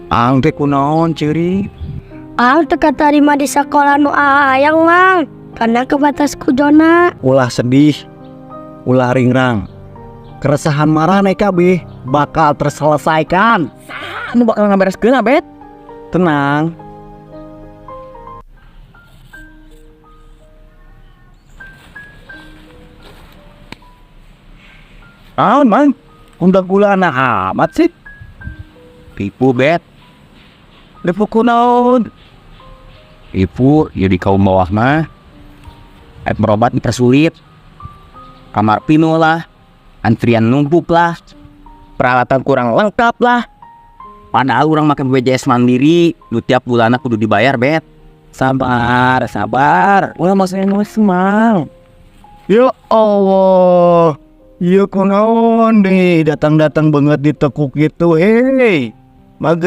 Aang teh kunaon ceurik? Aang teu katarima di sekolah nu hayang, Mang. Karena kebatas ku zona. Ulah sedih, ulah ringrang. Keresahan maraneh kabeh bakal terselesaikan. Anu bakal ngabereskeun, Bet? Tenang. Naon, Mang? Undang gula anak amat sih. Ripuh, Bet. Ripuh kunaon? Ripuh, jadi kaum bawah mah. Arek berobat dipersulit. Kamar pinuh lah, antrian numpuk lah, peralatan kurang lengkap lah. Padahal urang make BPJS Mandiri, lu tiap bulan kudu dibayar, Bet. Sabar, sabar. Ulah maksudnya geus, Mang. Ya Allah. Ya kunaon deh datang-datang banget ditekuk gitu. Hei. Maghrib.